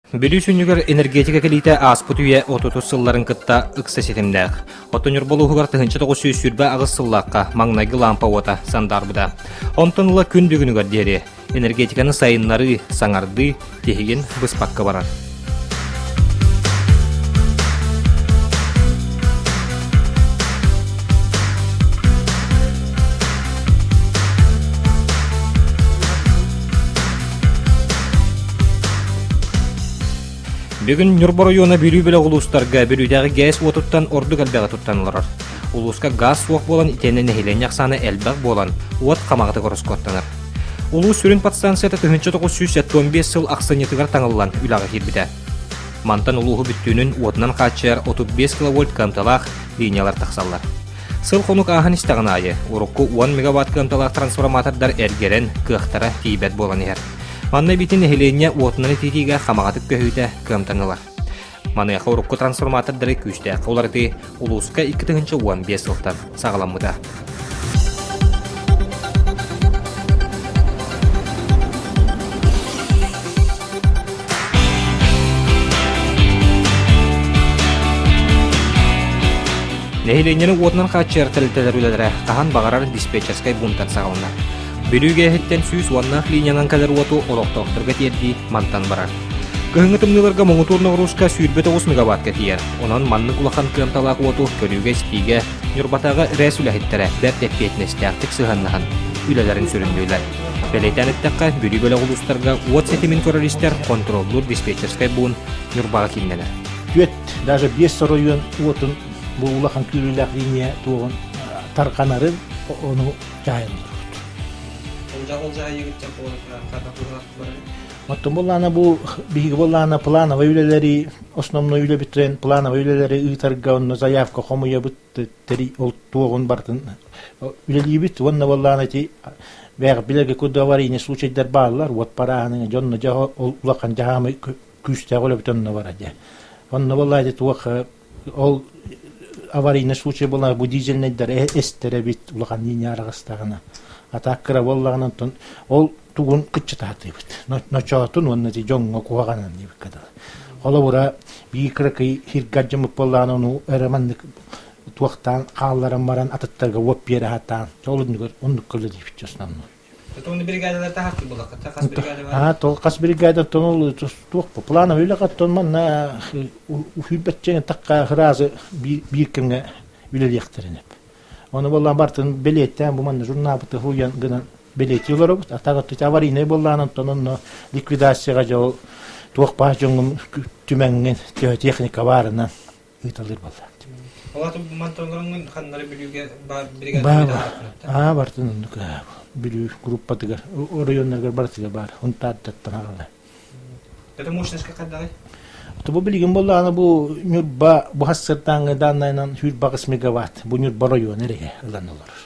Бүлүү сүнньүгэр энергетика кэлиитэ ааспыт үйэ отутус сылларын кытта ыкса ситимнээх. Оттон Ньурба улууһугар 1928 сыллаахха маҥнайгы лаампа уота сандаарбыта. Онтон ыла күн бүгүнүгэр диэри энергетиканы сайыннарыы, саҥардыы тиһигин быспакка барар. Бүгүн Ньурба оройуона Бүлүү бөлөх улуустарга Бүлүүтээҕи ГЭС уотуттан ордук элбэҕи туттан олорор. Улууска гаас суох буолан итиэннэ нэһилиэнньэ ахсаана элбэх буолан, уот хамаҕатык ороскуоттанар. Улуус сүрүн подстанцията 1975 сыл ахсынньытыгар таҥыллан үлэҕэ киирбитэ. Мантан улууһу бүттүүнүн уотунан хааччыйар 35 киловольт кыамталаах линиялар тахсаллар. Сыл-хонук ааһан истэҕин аайы, урукку 10 мегаватт кыамталаах трансформатордар эргэрэн, кыахтара тиийбэт буолан иһэр. Манна эбиитин нэһилиэнньэ уотунан ититиигэ хамаҕатык көһүүтэ кыамтан ылар. Маныаха урукку трансформатордары күүстээххэ уларытыы улууска 2015 сылтан саҕаламмыта. Нэһилиэнньэни уотунан хааччыйар тэрилтэлэр үлэлэрэ хаһан баҕарар диспетчерскэй пуунтан саҕаланар. Бүлүү гээһиттэн 110-наах линиянан кэлэр уоту олохтоохторго тиэрдии мантан барар. Кыһыҥҥы тымныыларга муҥутуур ноҕурууска 29 мегаваттка тиийэр. Онон маннык улахан кыамталаах уоту көрүүгэ-истиигэ Ньурбатааҕы РЭС үлэһиттэрэ бэрт эппиэтинэстээхтик сыһыаннаһан үлэлэрин сүрүннүүллэр. Бэлиэтээн эттэххэ, Бүлүү бөлөх улуустарга уот ситимин көрөр-истэр хонтуруоллуур диспетчерскэй буун Ньурбаҕа кииннэнэр. Түөрт, даже биэс оройуон уотун бу улахан күүрүүлээх линия туоҕун тарҕанарын ону дьаһайан олорбут. Ол дьаһайыгыттан Оттон буоллаана бу биһиги буоллаана плановай үлэлэри основной үлэбитин плановай үлэлэри ыытарга онно заявка хомуйабыт тэри ол туоҕун барытын үлэлиибит уонна буоллаана ити бэйэҕит билэргэ курдук аварийный случайдар бааллар уот парааһыныҥа дьонно дьэ ол улахан дьаһаамай күүстээх үлэбит онно бара дьэ онно буоллаа ити туох ол аварийный случай буолла бу дизельнайдар эстэр эбит улахан линия араҕастаҕына а так кыра буоллаҕына онтон ол тугун кыччатаатыыбыт ночоотун уонна ити дьоҥҥо куһаҕанан диэбиккэ дылы холобура биир кыракый сиргэ дьоммут буоллаҕына ону эрэ маннык туохтаан хаалларан баран атыттарга уот биэрэ сатаан ол оннугар оннукка үлэлиибит основной Тон бригадалар таһахты булакка хас бригада бар? Аа, тол хас бригада тон ол туох плановый үлэҕэ тон манна үһүйбэччэҥ такка ыразы биир кэмҥэ үлэлиэхтэрин эп. Ону буоллаан бартын билиэттээн бу манна журналбыты хуйан гынан билиэти олоробут. А так аварийнай буоллаан онтон онно ликвидацияҕа дьэ ол туох баар дьоҥҥун түмэҥҥин техника баарынан ыыталыыр буолла. Олатым манталарыңын ханнары Бүлүүгэ бар бригада Аа бартын оннук Бүлүү группатыгар оройуоннарыгар барытыгар баар Унтаардаттан аҕала. Это мощность хайдаҕый? Бу билигин буоллаҕына бу Ньурба бу хассыртааҥҥы дааннайынан 108 мегаватт бу Ньурба оройуона эрэ ылан олорор.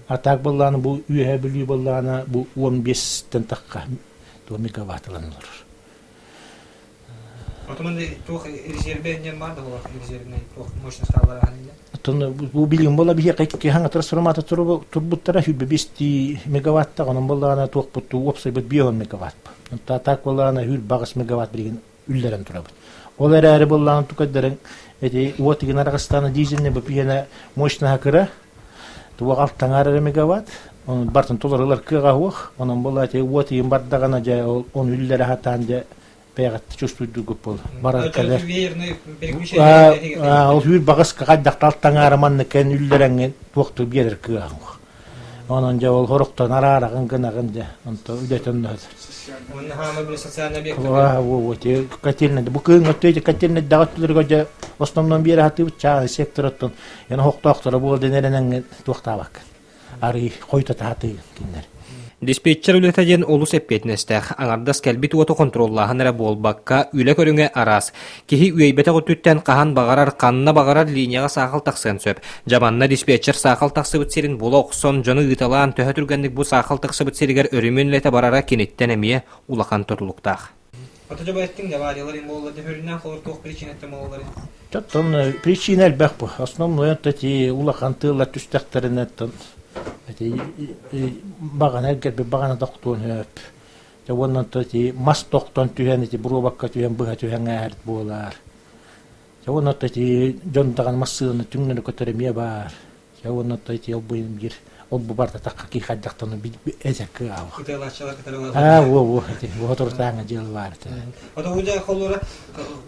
А так буоллаҕына бу Үөһээ Бүлүү буоллаҕына бу 15-тэн тахха мегаватт ылан олорор. Отуман туох резервэ инньэн баар да буолар резервнэй туох мощность хааллар аһан инньэ? Оттон бу билигин буола биһиэхэ икки хаҥатар сырамата турбуттара 105 мегаваттаах, онон буоллаҕына туохпут уопсайбыт 5 мегаватт. Онто так буоллаҕына 108 мегаватт билигин үллэрэн турабыт. Ол эрээри буоллаҕына тукайдарын эти уот игин араҕыстаана дизельный бу пиэнэ мощнаһа кыра туох алтаҥаар эрэ мегаватт онон бартын толорулар кыаҕа суох онон буолла эти уот игин бардаҕына дьэ ол он үллэрэ сатаан дьэ бэйэҕитти чувствуйдугут буол барар кэлэр ол түүр баҕас хайдахтал таҥаара маннык кэн үллэрэҥҥин туохту биэрэр кыаҕыҥ онон дьэ ол хорохтон араараҕын гынаҕын дьэ онто үлэтин котельная бу кыһын өттө котельная даҕа өттүлэргэ дьэ основном биэрэ сатыыбыт чааһы сектор оттон эн оһохтоохторо буол дэн эрэнэҥҥин туохтаабаккын арый хойутатаатыы кинилэр. Диспетчер үлэтэ диэн олус эппиэтинэстээх, аҥардас кэлбит уоту хонтуруоллааһын эрэ буолбакка, үлэ көрүҥэ араас. Киһи үөйбэтэх өттүттэн хаһан баҕарар, ханна баҕарар линияҕа саахал тахсыан сөп. Дьэ манна диспетчер саахал тахсыбыт сирин була охсон, дьону ыыталаан, төһө түргэнник бу саахал тахсыбыт сиригэр өрөмүөн үлэтэ барара киниттэн эмиэ улахан тутулуктаах. Оттон причина элбэх бу. Основной эти улахан тыаллар түстэхтэринэ оттон эти баҕана эргэрбит баҕана тохтуон сөп. Дьэ уонна ити мас тохтон түһэн ити буруобакка түһэн быһа түһэн ааһар буолар. Дьэ уонна ити дьон даҕаны массыынаны түҥнэри көтөр эмиэ баар. Дьэ уонна ити ол биир ол бу барда тахха кии хайдахтан этэ кыаҕа. Ытыалааччылар кытары Аа, во во ити отурутааҥа дьыала баар этэ. Ото удьа холура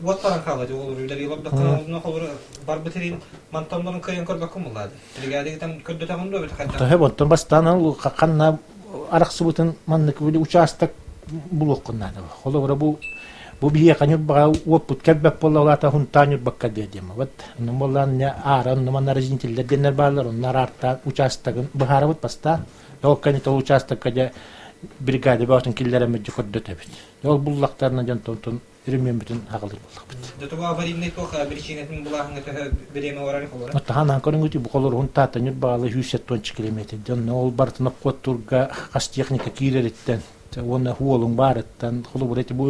уот баран хаалла олор үлэлии олордоххо холура барбыт ирин мантан кыайан көрбөккүн буллаады. Бригадыгытан көрдөтөҕүн дуо хайдах? Төһө онтон бастаан ол ханна арахсыбытын маннык учаастак булуоххун наада. Холобура бу бу биһиэхэ Ньурбаҕа уоппут кэлбэт буолла, ол аата Хунтаа Ньурбакка диэ диэн. Вот оннун буоллаан аара онно манна разъединителлэр диэннэр бааллар, онно араартаан учаастагын быһаарабыт бастаан. Ол кэнниттэн ол учаастакка дьэ бригада бөҕөтүн киллэрэммит дьэ көрдөтөбүт. Ол буллахтарына дьон өрөмүөммүтүн аҕалыр буоллахпыт. Дьэ тугу аварийнай туох биричиинэтин булааһыҥҥа төһө бириэмэ барар холоро? Оттоһон көрүҥүтү бу холоруһун таата Ньурбаҕалы 170 километр дьон ол барытын обхуоттуурга хас техника киирэриттэн уонна уолуҥ баарыттан холобура ити бу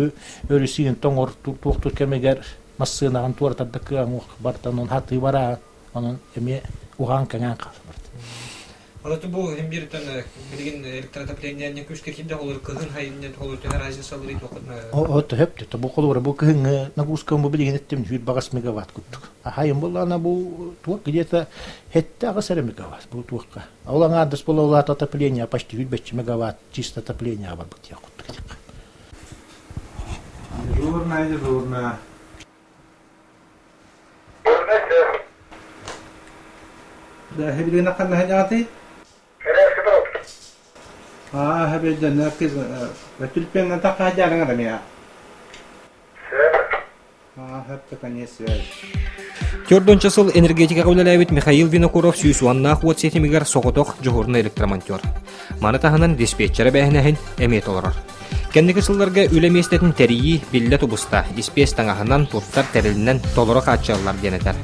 өрүсүйэн тоҥор туохтуур кэмигэр массыынаҕын туоратарда кыаҕыҥ барытын онон хатыы бараа онон эмиэ уһаан кэҥээн хаалар Олору бу иһин бииртэн билигин электроотопление күүскэ киирдэ олор кыһын хайын олор төһө разницалары туоххутуна О төһөп бу холобура бу кыһыҥҥы нагрузка бу билигин эттим сүүр баҕас мегаватт курдук. Ахайын буллаана бу туох где-то хетте аҕыс эрэ мегаватт бу туохха. Ол аҥаардас буола улаата отопление почти сүүрбэччэ мегаватт чисто отопление барбыт диэх курдук. Дежурная, дежурная. Төрдүнчэ сыл энергетикаҕа үлэлээбит Михаил Винокуров 110-наах уот ситимигэр соҕотох дьуһуурунай электромонтер. Маны таһынан диспетчер эбээһинэһин эмиэ толорор. Кэнники сылларга үлэ миэстэтин тэрийии биллэ тубуста, испиэс таҥаһынан, туттар тэрилинэн толору хааччыллар диэн этэр.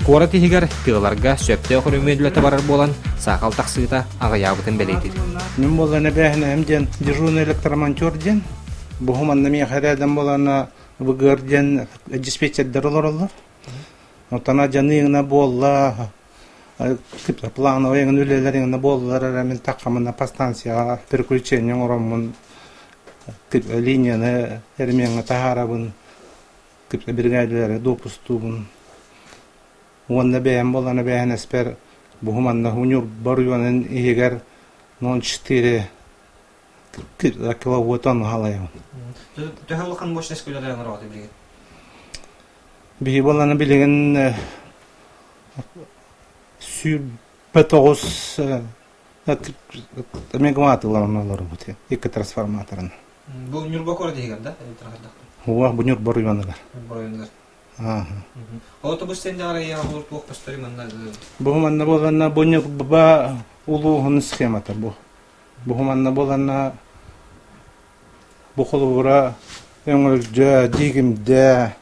Куорат иһигэр тыаларга сөптөөх өрөмүөн үлэтэ барар буолан, саахал тахсыыта аҕыйаабытын бэлиэтиир. Мин буолан эбээһинэһим диэн дежурный электромонтер диэн. Буһу манна миэхэ эрээдэн буолана ВГР диэн диспетчердэр олороллор. Отана дьаныыгына буолла, плановый эҥин үлэлэр эҥинэ буоллар эрэ мин таххамына подстанцияҕа переключение оҥороммун линияны эрмиэҥҥэ таһаарабын бригадалары допустуубун уонна бэйэм буолан эбээһинэспэр буһу манна Ньурба оройуонун иһигэр 0,4 киловатт хаалайабын. Төһө улахан мощность үлэлээн оҥороҕут билигин? Биһи буоллаҕына билигин 109 мегаватт ылан олоробут икки трансформаторын. Бу Ньурба куорат иһигэр да? Уох, бу Ньурба оройуонугар. Ньурба оройуонугар. Ол бу сен дьаҕар олор туох көстөрүй манна? Бу манна буоллаҕына бу Ньурба улууһун схемата бу. Бу манна буоллаҕына бу холобура Өҥөлдьө, Дьиикимдэ,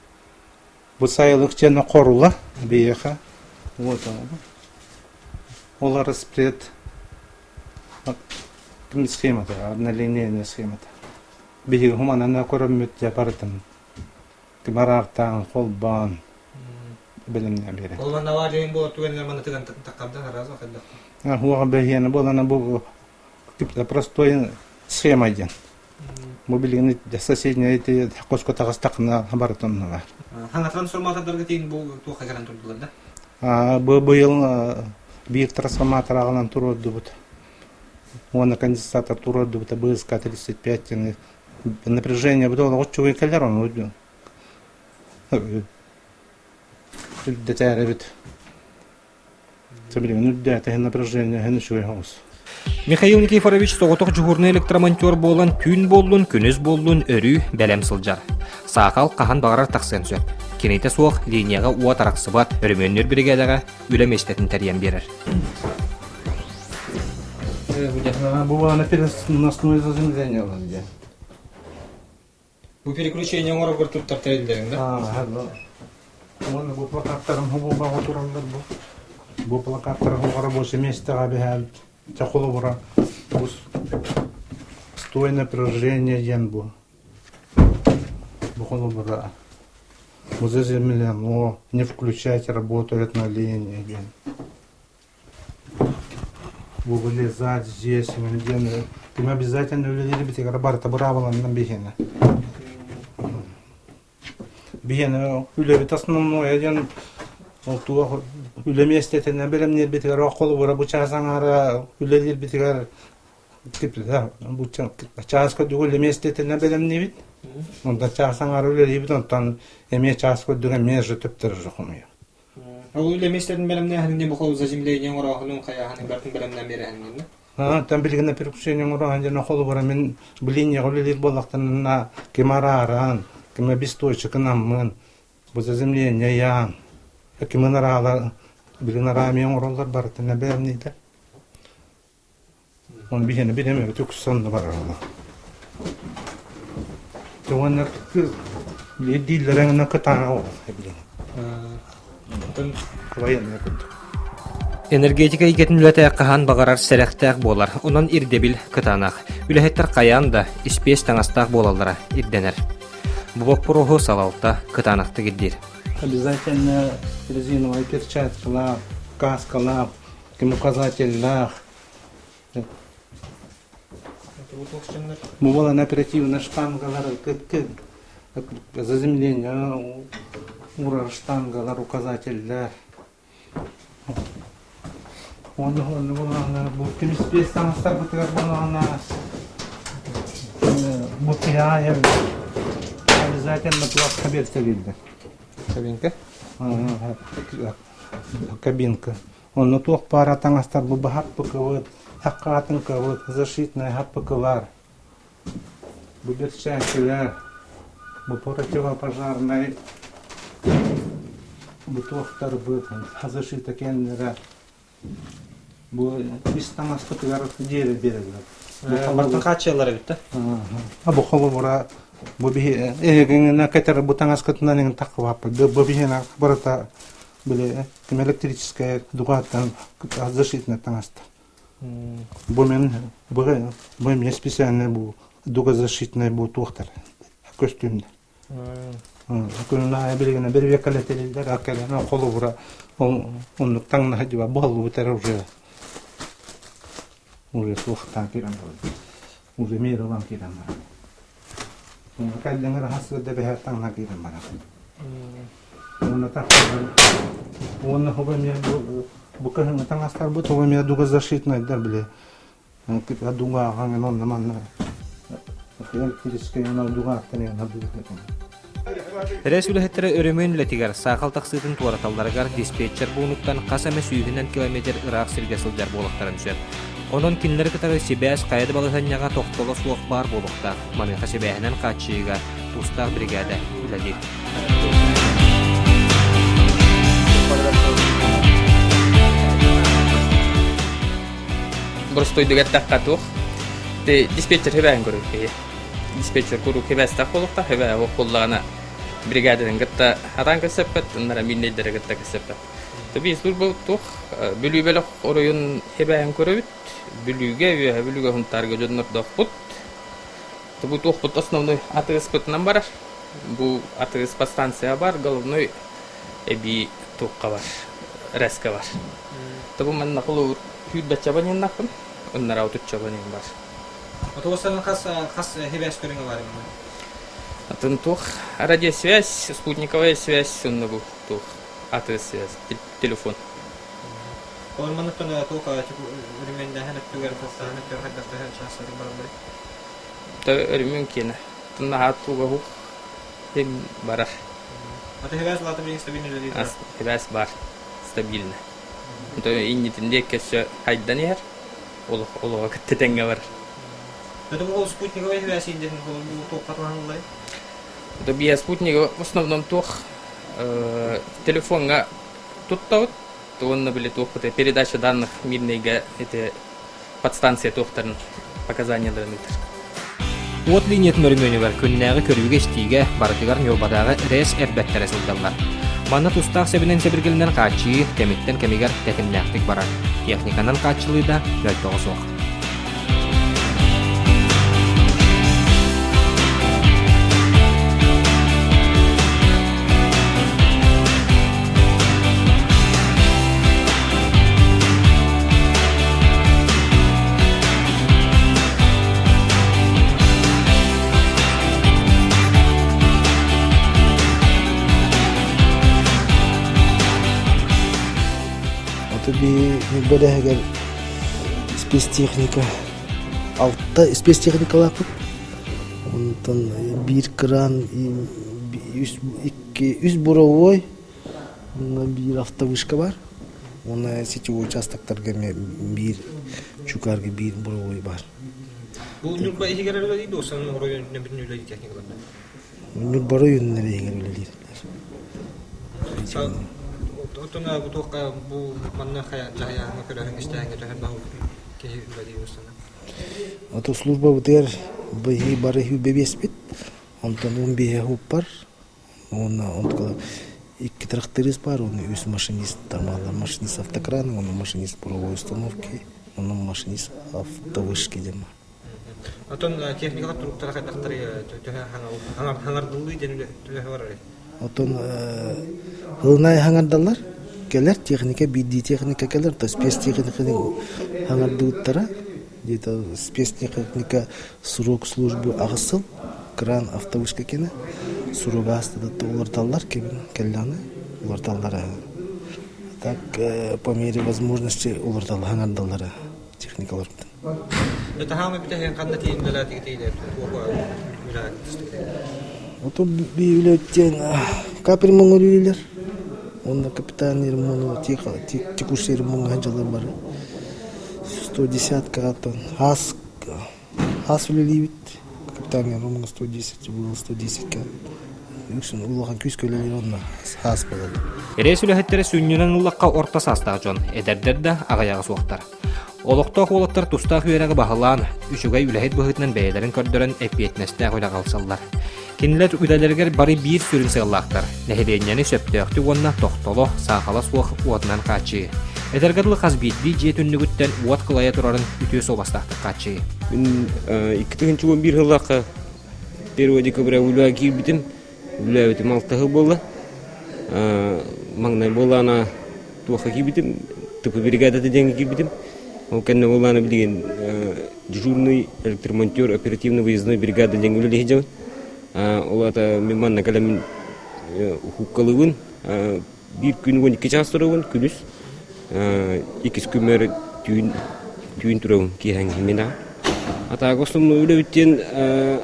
Бу сайылык дьиэни хорула биһиэхэ вот ол распред схемата однолинейная схемата биһиги хуманана көрөммүт дьэ барытын бараартаан холбоон бэлэмнээн биэрэр. Ол манна авария буолар түгэнигэр манна тыган таххарда араас хайдах. Хуаҕа бэһиэнэ буолана бу простой схема диэн. Бу билигин соседняя ити хоско таҕыстахына барытын бар. Хаҥа трансформатордарга тиийин бу туохха кэлэн турдулар да? Бу быйыл биир трансформатор аҕалан туруордубут. Уонна конденсатор туруордубут БСК 35 диэн напряжение бу олоҕу чугай кэлэр ону үрдэтээрэбит. Билигин үрдээтэ напряжение үчүгэй соҕус. Михаил Никифорович соҕотох дьуһуурунай электромонтер буолан түүн буоллун, күнүс буоллун өрүү бэлэм сылдьар. Саахал хаһан баҕарар тахсыан сөп. Кинитэ суох линияҕа уот арахсыбат, өрөмүөннүүр биригээдэҕэ үлэ миэстэтин тэрийэн биэрэр. Бу баҕана переносное заземление диэн. Бу переключение оҥороргор туттар тэриллэриҥ да? Уонна бу плакаттарым хобулбаҕа тураллар бу. Бу плакаттары хоҕоро бу миэстэҕэ биһээбит. Чэ холобура бу стой напряжение диэн бу. Бу холобура бу заземлено, не включать работает на линии диэн. Бу вылезать здесь, диэн ким обязательно үлэлиир барыта быраабыланнан биһиэнэ. Биһиэнэ үлэбит основное диэн ол туох үлэ миэстэтинэн бэлэмниирбитигэр холобура бу чаас аҥаара үлэлиирбитигэр бу чаас курдук үлэ миэстэтинэн бэлэмниибит. Онтон чаас аҥаара үлэлиибит, онтон эмиэ чаас курдук эмиэ же төптөрү хомуйар. Ол үлэ миэстэтин бэлэмнээһиниҥ бу заземление оҥорооһунун хайааһынын барытын бэлэмнээн биэрэһиҥ Оттон билигин переключение оҥороон дьоно холобура мин билиниэҕэ үлэлиир буоллахтарына ким арааран, ким обесточканаммын, бу заземление ыйаан, ким ынараалар билин араамия оҥороллор барытын бэлэмнииллэр. Оны биһиэнэ билэмэ үксүн бараралар. Уонна дииллэрэ кытаана ол билин. Военная курдук. Энергетика эйгэтин үлэтэ хаһан баҕарар сэрэхтээх буолар, онон ирдэбил кытаанах. Үлэһиттэр хайаан да испиэс таҥастаах буолаллара ирдэнэр. Бу боппуруоһу салалта кытаанахтык ирдиир. Обязательно резиновая перчаткалаах, каскалаах, ким указателлаах. Бу буолан оперативно штангалар заземление урар штангалар, указателлэр. Уонна уонна буолаҕына бу күнүс таҥастарбытыгар буолаҕына бу киһи обязательно плавка берсэлииллэр. Кабинка? Кабинка. Онно туох баара таҥастар бу баһаппыкыбыт, хаккаатыҥкабыт, защитная хаппыкылар, бу бэрчээкилэр, бу противопожарнай бу туохтарбыт, защита кэннилэрэ бу ис таҥаспытыгар диэри биэрэллэр. Бартын хааччыйаллар эбит да? Бу холобура бу биһи эһигиҥинэ кэтэр бу таҥаскытынан иҥин таххыбаппыт. Бу биһиэнэ барыта били ким электрическая дугааттан защитный таҥастар. Бу мен бу бу эмиэ специальный бу дугозащитный бу туохтар көстүүмнэр. Күнүн аайы билигин бэрэбиэркэлэтэллэр аккелена холобура оннук таҥнаһа дьиба буоллубут эрэ уже уже суохтаан киирэн баран уже миэр ылан киирэн баран Кэллиҥ хассыырда бэһэр таҥна киирэн барар. Уонна тахсан уонна хобо эмиэ бу кыһыҥҥы таҥастарбыт хобо эмиэ дугозащитнайдар били дугааҕаҥын онно манна электрическэй дугааттан Рэс үлэһиттэрэ өрөмүөн үлэтигэр саахал тахсыытын туораталларыгар диспетчер пуунуттан хас эмэ сүүһүнэн километр ыраах сиргэ сылдьар буолуохтарын сөп. Онон кинилэри кытары сибээс хайа да балаһыанньаҕа тохтоло суох баар буолуохтаах. Маныаха сибээһинэн хааччыйыыга тустаах биригээдэ үлэлиир. Боростуойдук эттэххэ туох диспетчер хэбээн көрөр киһи. Диспетчер куруук хэбээстээх буолуохтаах, хэбээ буоллаҕына бригадатын кытта хатаан көрсөппөт, ыннара мииннэйдэри кытта көрсөппөт. Биир служба туох Бүлүү бөлөх оройун хэбээһин көрөбүт. Бүлүүгэ, Үөһэ Бүлүүгэ Сунтаарга дьоннордоохпут. Бу туохпут основной атыыспытынан барар. Бу атыыс подстанция бар, головной эбии туохха бар, РЭС-ка бар. Бу манна холобур сүүрбэччэ абоненнаахпын, ыннара отучча абонент бар. Отуостан хас хас хибээс көрүҥэ бар Атын туох радиосвязь, спутниковая связь онно бу туох атыыс связь, телефон. Ол манныктан туох өрүмүөннээһин өттүгэр, хастааһын өттүгэр хайдахтаһын чаастары бараллар? Өрүмүөн киэнэ. Наһаа туга им барар. Аты хибээс лата билин стабильно үлэлиир. Хибээс бар стабильно. Иннитин диэки өссө хайдан иһэр. Олох олоҕо кытта тэҥҥэ барар. Это ол спутниковай хибээс индетин туохха туһаныллай? Это биэ спутнига в основном туох телефоҥҥа туттабыт уонна били туохпут передача данных мирныйга ити подстанция туохтарын показанияларын ыытар. Уот линиятын өрөмүөнүгэр күннээҕи көрүүгэ-истиигэ барытыгар Ньурбатааҕы РЭС эрбэттэрэ сылдьаллар. Манна тустаах сэбинэн сэбиргэлинэн хааччыйыы кэмиттэн кэмигэр тэтимнээхтик барар. Техниканан хааччылыы да мөлтөҕө суох. Би Ньурба спецтехника алта спецтехникалаахпыт. Онтон биир кран, үс, икки, үс буровой, биир автовышка бар. Уонна сетевой участоктарга эмиэ биир Чукарга биир буровой бар. Бу Ньурба иһигэр үлэлиир дуо, сан оройуон бүтүн үлэлиир техникаларда? Ньурба оройуонун иһигэр үлэлиир. Оттон бу туохха бу манна дьаһайааһыҥҥа көрөһүҥ истээһиҥҥэ төһө баһыл киһи үлэлиир устана? Ото службабытыгар быһыы бары бэбиэспит. Онтон уон биэһэ уппар. Уонна онтукала икки тракторист бар, уонна үс машинист тамалар, машинист автокрана, уонна машинист буровой установки, уонна машинист автовышки диэн бар. Отон техникалар туруктара хайдахтарый төһө хаҥардыллыы диэн үлэ төһө барарый? Отон ылынай хаҥардаллар кэлэр техника биирдии техника кэлэр, то спецтехниканы хаҥардыбыттара где-то спецтехника срок службы аҕыс сыл кран автовышка кэнэ срок ааста да уларыталлар кэлин кэллэҕинэ уларыталлара так по мере возможности уларыталлар хаҥардаллара техникаларбытын. Таһаама бүтэһин ханна тиийин үлэлээтигит Ото би үлэттен капремонт үлэлииллэр. Онно капитальный ремонт, текущий ремонт дьалар бары. 110 аттан хас хас үлэлиибит. Капитальный ремонт 110 было 110 үксүн улахан күүскэ үлэлиир онно хас буолар. Рейс үлэһиттэрэ сүнньүнэн ыллахха орто саастаах дьон, эдэрдэр да аҕыйаҕа суохтар. Олохтоох уолаттар тустаах үөрэҕи баһылаан, үчүгэй үлэһит быһыытынан бэйэлэрин көрдөрөн эппиэтинэстээх үлэҕэ ылсаллар. Кинилэр үлэлэригэр бары биир сүрүн сыаллаахтар – нэһилиэнньэни сөптөөхтүк уонна тохтоло, саахала суох уотунан хааччыйыы. Этэргэ дылы хас биирдии дьиэ түннүгүттэн уот кылайа турарын үтүө суобастаахтык хааччыйыы. Мин 2011 сыллаахха 1 декабря үлэҕэ киирбитим. Үлээбитим алта сыл буолла. Маҥнай буоллаҕына туохха киирбитим, ТП бригадата диэҥҥэ киирбитим. Ол кэннэ буоллаҕына билигин дежурный электромонтер оперативно-выездной бригада диэҥҥэ үлэлии сылдьабын. Ол аата мин манна кэлэммин уһуккалыыбын. Биир күн 12 чаас турабын, күнүс. Иккис күммэр түүн түүн турабын киэһэҥ мин Атаака основной үлэбит диэн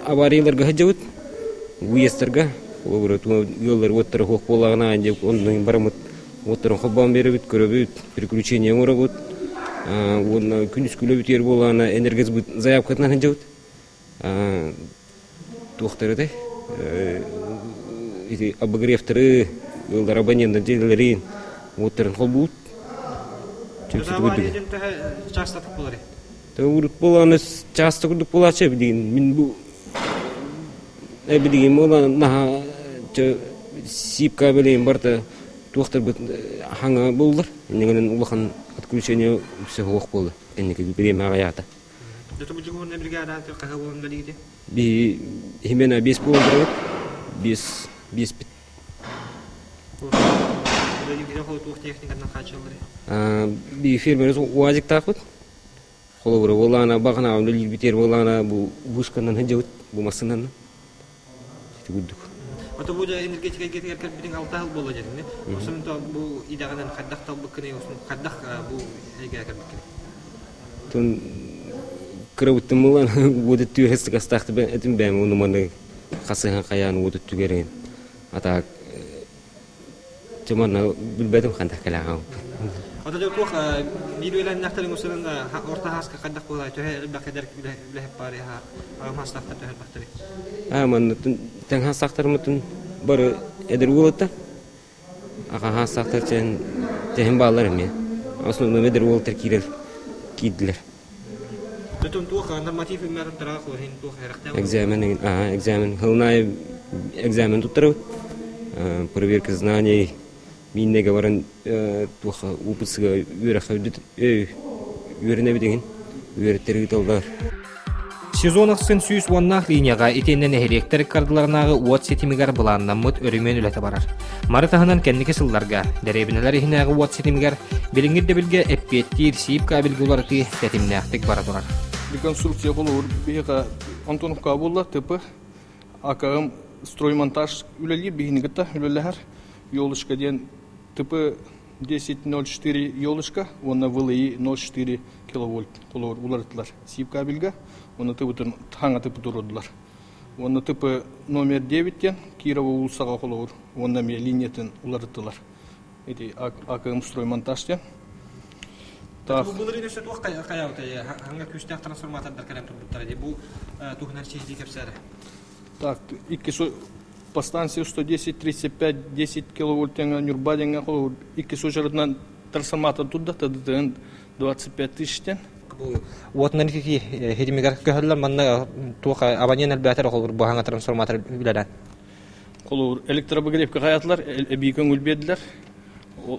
аварияларга сылдьабыт. Выездтарга, холобура, ыаллар уоттара суох буоллаҕына, онно бараммыт уоттарын холбоон биэрэбит, көрөбүт, переключение оҥоробут. Уонна күнүскү үлэбитигэр буоллаҕына энергосбыт заявкатынан сылдьабыт. Туохтары этэй? Ити обогревтары, ыаллар абоненнар дьиэлэрин уоттарын холбуут. Чаастатык буолар. Урут буолааны чааста курдук буолааччы билигин мин бу билигин буолаан наһаа сип кабелейин барыта туохтарбыт хаҥа буоллар иннигинэн улахан отключение үксэ суох буолла кэнники бириэмэ аҕыйаата. Би именно биэс буолан турабыт. Биэс биэспит. Би фермер уазиктаахпыт. Холобура буоллаҕына баҕана үлэлиирбитигэр буоллаҕына бу вышканан сылдьабыт бу массыынанан. Ити курдук. Ото бу энергетика эйгэтигэр кэлбитиҥ алта сыл буолла дьэтиҥ Осун бу идэҕинэн хайдах талбыккыный, осун хайдах бу эйгэҕэ кэлбиккиний? Тон кырабыттан буолан уот өттүгэр сыкастаахты этим бэйэм ону маны хасыһан хайаан уот өттүгэр а так Чэ манна билбэтим хантах кэлээҕин. Ото дьэ туох биир үөлээннээхтэриҥ усунан орто хааска хайдах буолай төһө элбэх эдэр үлэһит баар аҕам хаастаахтар төһө элбэхтэрий? Аа манна тэҥ хаастаахтармытын бары эдэр уолаттар аҕа хаастаахтар чээн тэһин бааллар эмиэ. Основном эдэр уолаттар киирэр киирдилэр. Бүтүн туох норматив үммэр туттараах иһин туох эрэхтээх Экзамен ага, экзамен хылнай экзамен туттарабыт. Проверка знаний мииннеге баран туох УПЦга үөрэххэ үөрэнэбит иһин үөрэттэр ыыталлар. Сезон ахсын сүүс уоннаах линияҕа итиэннэ нэһилиэктэр ыккардыларынааҕы уот ситимигэр былааннаммыт өрөмүөн үлэтэ барар. Мары таһынан кэнники сылларга дэриэбинэлэр иһинээҕи уот ситимигэр билиҥҥи ирдэбилгэ эппиэттиир сиип кабельга уларытыы тэтимнээхтик бара турар. Реконструкция холобур биһиэхэ Антоновка буолла ТП АКМ строймонтаж үлэлиир биһини кытта үлэлэһэр Елочка диэн ТП. 10.04 елочка уонна ВЛИ 0,4 киловольт холобур уларыттылар сип кабельга уонна тыбытын хаҥа тыпы туруордулар. Уонна ТП номер 9 диэн Кирова уулуссаҕа холобур уонна эмиэ линиятын уларыттылар. Ити АКМ строймонтаж диэн. Так. Бу былырыын өссө туох хайаабытай? Хаҥа күүстээх трансформатордар кэлэн турбуттара дии. Бу туһунан сиһилии кэпсээрэ. Так, икки по станции 110 35 10 киловольт тэҥэ Ньурба диэҥҥэ холобур икки сочаратынан трансформатор турда ТДТ 25 тысячтен. Бу уотунан ититии хитимигэр көһөллөр манна туох абонент элбээтэр холобур бу трансформатор үлэлээн. Холобур электробогревка хаятылар эбии көҥүл биэрдилэр.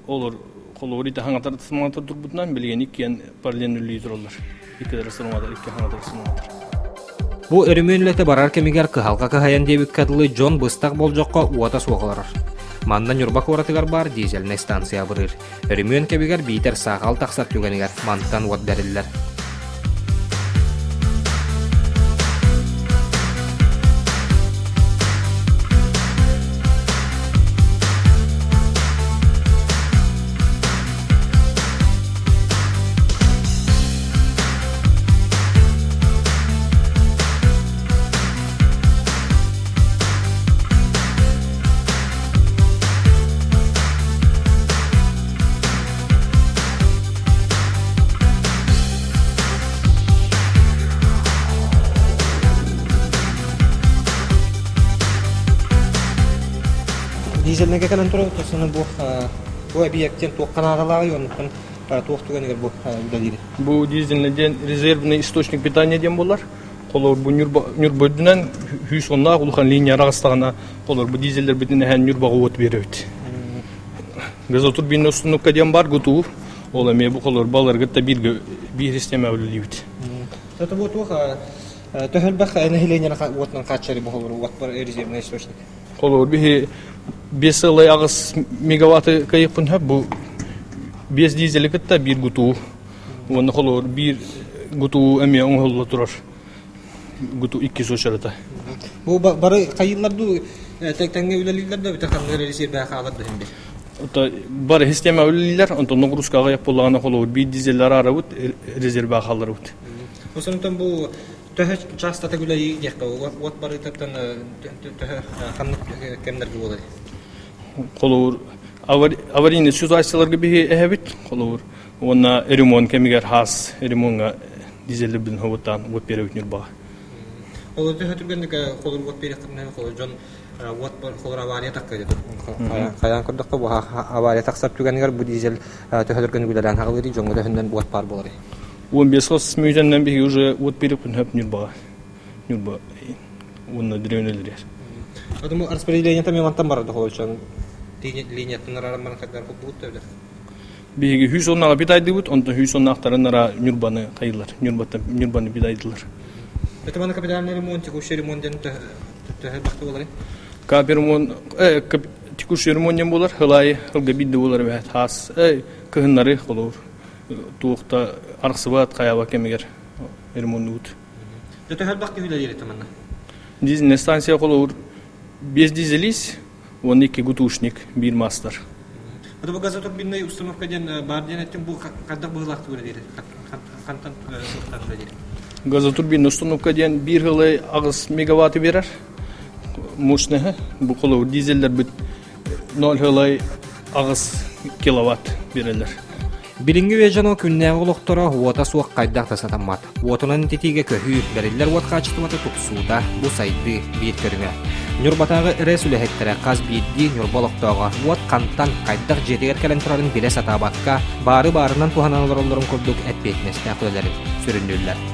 Олор холобур ити хаҥатар трансформатор турбутунан билигин иккиэн параллельно үлэлии тураллар. Икки трансформатор, икки хаҥатар трансформатор. Бу өрөмүөн үлэтэ барар кэмигэр кыһалҕа кыһайан диэбиккэ дылы дьон быстах болдьоххо уота суох олорор. Манна Ньурба куоратыгар баар дизельнай станция абырыыр. Өрөмүөн кэмигэр биитэр саахал тахсар түгэнигэр мантан уот бэриллэр. Дизельнэгэ кэлэн турар тосуна бу бу эбийиэктэн туохха наадалааҕый оннуттан туох түгэнигэр бу үлэлиир? Бу дизельный диэн резервный источник питания диэн буолар. Холобур бу Ньурба Ньурба үрдүнэн сүүс уоннаах улахан линия араҕастаҕына холобур бу дизеллэрбитин эһэн Ньурбаҕа уот биэрэбит. Газотурбина установка диэн бар гутуу. Ол эмиэ бу холобур баларгыт да бииргэ биир систиэмэ үлэлиибит. Это бу туох төһөлбөх нэһилиэнньэни уотунан хааччары бу холобур уот бар резервный источник. Холобур биһи 5,8 мегаватты кыайыппын хөп бу 5 дизели кытта биир гутуу Уонна холобур биир гутуу эмиэ оҥоһулла турар. Гутуу иккис уочарата. Бу бары хайыыллар дуу тэҥҥэ үлэлииллэр да бүтэ ханныгар резервэҕэ хаалар да иһин Ото бары система үлэлииллэр, онтон нагрузка аҕыйах буоллаҕына холобур биир дизеллэр арабыт, резервэҕэ хаалларабыт. Осонтон бу төһө частотык үлэлии диэххэ уот барыытыттан төһө ханнык кэмнэргэ буолар? Холобур аварийный ситуацияларга биһи эһэбит, холобур Уонна ремонт кэмигэр хаас ремоҥҥа дизеллэрбин хобуттаан уот биэрэбит Ньурбаҕа. Ол төһө түргэнник холур уот биэриэхтэринэ холур дьон уот холур авария тахха хайаан көрдөххө бу авария тахсар түгэнигэр бу дизель төһө түргэнник үлэлээн хаалыырый дьоҥҥо төһөннөн уот баар буоларый? 15 сыл мүйтэннэн биһиги уже уот биэриэхпин хөп Ньурбаҕа. Ньурба уонна древнелер. Потому распределение там мантан барар да линиятын араран баран хайдар курдугут да Биһиги сүүс уоннаҕа битайдыбыт, онтон сүүс уоннаахтарын ара Ньурбаны хайылар, Ньурбаттан Ньурбаны битайдылар. Это маны капитальный ремонт, текущий ремонт диэн төһө бахты буоларый? Капремонт, текущий ремонт диэн буолар, хылайы хылга биирдэ буолар эбээт, хаас, кыһыннары холуур, туохта арахсыбат хайаба кэмигэр ремоннуут. Төһө элбэх киһи үлэлиир это манна? Дизельная станция холуур без дизелис, Уонна икки гутушник, биир маастар. Это бу газотурбинный установка диэн баар диэн эттим бу хайдах быһыылаахтык үлэлиир? Хантан суохтаах үлэлиир? Газотурбинный установка диэн биир сылы аҕыс мегаватты берер мощныһы. Бу холобур дизеллэрбит 0,8 киловатт береллер. Билиҥҥи үйэ дьоно күннээҕи олохторо уота суох хайдах да сатаммат. Уотунан ититиигэ көһүү, бэриллэр уот хаачыстыбата тупсуута, бу сайдыы биир көрүҥэ. Ньурбатааҕы РЭС үлэһиттэрэ хас биирдии Ньурба олохтооҕо уот хантан, хайдах дьиэтигэр кэлэн турарын билэ сатаабакка, баары баарынан туһанан олороллорун курдук эппиэтинэстээх үлэлэрин сүрүннүүллэр.